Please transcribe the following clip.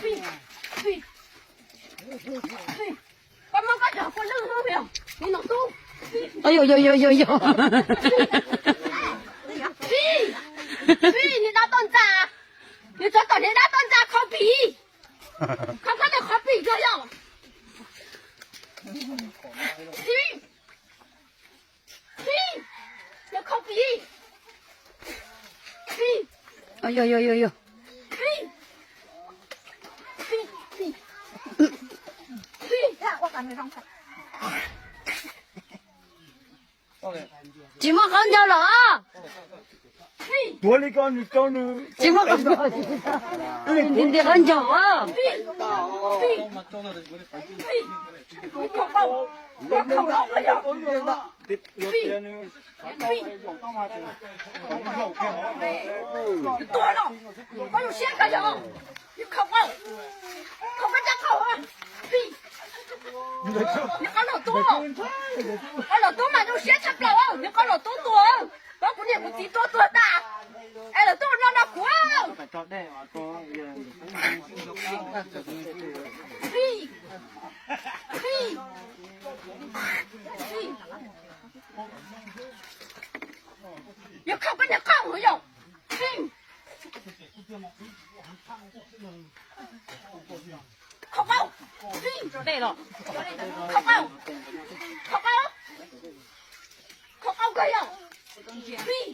Fij, fij, fij. Koj muab koj cov kua lwj no, me nyuam tub. Yog yog yog yog yog. Fij, fij, niag dab toj ntxas. Niag tsov tom niag dab toj ntxas kho pim. Kho koj niag kho pim rau yog. Fij. Fij, niag kho pim. Fij. Yog yog yog yog. Fij. Fij, fij. Fij. Tsis muaj qhov ncauj los. Fij. Tsis muaj qhov ncauj. Nti nti qhov ncauj. Fij. Fij. Fij. Fij. Fij. Fij. Tuag no, koj zoo siab koj yog, yus khaum koj, khaum koj caj qaum. Fij. Niag qos laus tub, qos laus tub mas zoo siab tshaj plaws, niag qos laus tub tuag, koj kuv niam kuv txiv tuag tuag tas, es lawv tuaj no no kuv. Fij. Fij. Fij. Yus khaum koj niag qaub yog. Fij. Khaum qaub. Fij. Khaum qaub. Khaum qaub. Khaum qaub koj yog. Fij.